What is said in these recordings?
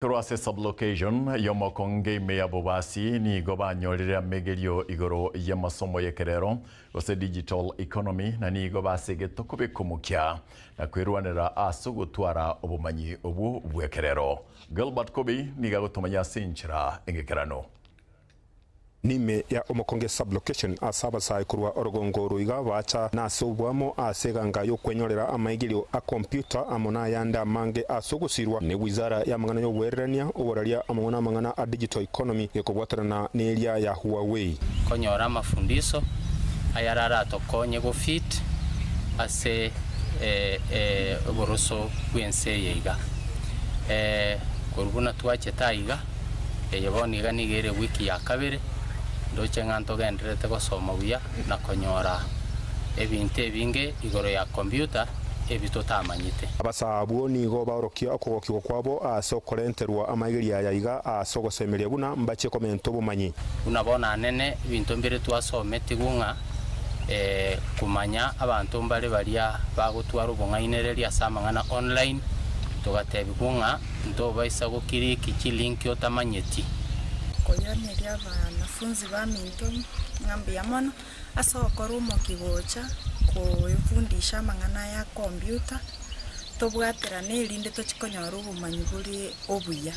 Korwa ase Sub-location y'omokonge ime ya Bobasi nigo banyorire amegerio igoro y'amasomo y'ekerero gose digital economy na nigo basegete okobeka omokia na kwerwanera ase ogotwara obomanyi obwo bw'ekerero. Gilbert Kobi nigo agotomanya ase enchera engekeranu. Nime ya Omokonge Sub-location ase abasae korwa orogongo oro iga bacha nase oboamo ase eganga y'okwenyorera amaigerio a computer amo nayande amange ase ogosirwa ne wizara y'amang'ana y'oboererania, oboraria amo namang'ana a digital economy gekobwatanana neria ya Huawei. Konyora amafundiso ayare aratokonye go fit ase oboroso bw'ense eye iga. Korwa buna twachete aiga. Eye bono iga nigo ere ewiki ya kabere, ndoche ng'a ntogendererete gosoma buya na konyora ebinto ebinge igoro ya computer ebi totamanyete. Abasaa abwo nigo baorokia okogokigwa kwabo ase okorenterwa amaigeria aya iga ase ogosemeria buna mbachie komenta obomanyi. Buna bono anene ebinto mbire twasometigwe ng'a komanya abanto mbare baria bagotwara obong'ainereria ase amang'ana online, togatebigwa ng'a Ntobaisa gokiriki chilinki otamanyeti. Koiraneria abanafunzi baminto ng'a mbuya mono ase ogokora omokia gocha koefundisha amang'ana aya computer, tobwaterane erinde tochie konyora obomanyi bore obuya.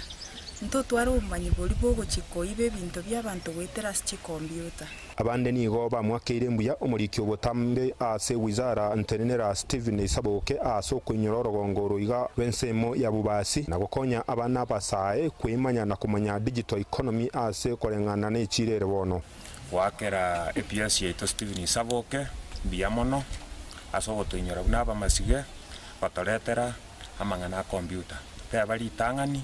Ntotware obomanyi boria bogochia koiba ebinto bia abanto goetera ase chicomputer. Abande nigo bamwakeire mbuya omoriki obotambe ase wizara ntenenera Stephen Isaboke ase okoinyora orogongo oro iga rw'ensemo ya Bobasi na gokonya abana abasae kweimanya na komanya digital economy ase koreng'ana nechiira ere bono. Goakera epiasi yaito Stephen Isaboke mbuya mono ase ogotoinyora buna abamasige gotoretera amang'ana a computer. Teba ritang'ani.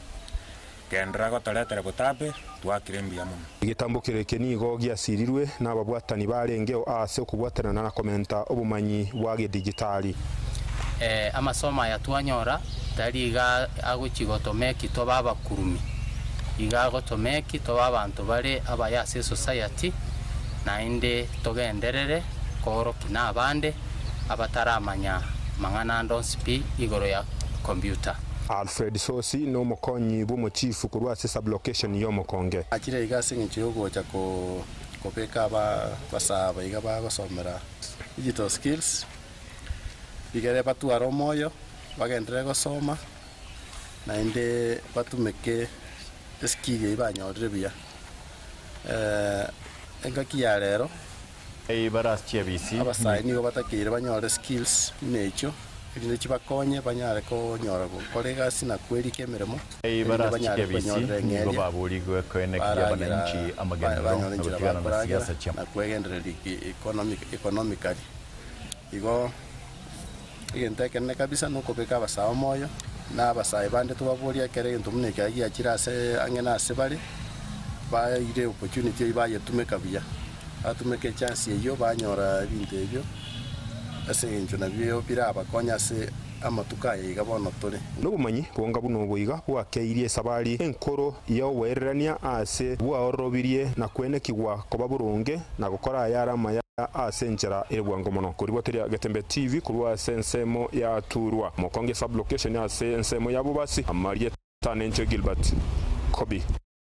Genderera gotoretera botambe, twakire mbuya mono. Egetambokero eke nigo giasirirwe nababwatani barengeo ase okobwatanana na komenta obomanyi bwa gedijitali. Amasomo aya twanyora tari iga agochia gotomeki tobe abakurumi, iga agotomeki tobe abanto bare abaya ase esociety, naende togenderere koorokia na abande abataramanya mang'ana ande onsi pi igoro ya computer. Alfred Sosi nomokonyi bw'omochifu korwa ase sub-location y'Omokonge. Achire iga ase engencho y'ogocha kobeka abasaa aba iga bagosomera digital skills, rigere batware omoyo, bagenderere gosoma, naende batumeke eskill eyio banyorire buya. Engaki ya rero. Abasae nigo batakeire banyore skills buna echio, erinde chibakonye banyare konyora gokora egasi na kwerika emeremo, erinde banyare kwenyorera eng'eria, baragera banyore enchera bakoragera na kwegendereria economically. Igo egento ekenene kabisa nokobeka abasae omoyo, na abasae bande tobaborie ekero egento buna eke giachire ase ang'e na ase bare, baire opportunity eyio bayetumeka buya, batumeka echance eyio banyora ebinto ebio, ase eng'encho nabio birabakonye ase amatuko aya iga bono tore. Nobomanyi bonga buna obo iga bwakeirie esabari enkoro y'ogoererania ase bwaororobirie na kwenekigwa koba boronge na gokora ayare amaya ase enchera ere bwango mono. Koriboteria Getembe TV korwa ase ensemo ya Turwa, Mokonge Sub-location ase ensemo ya Bobasi, Amarieta Nenche Gilbert Kobi.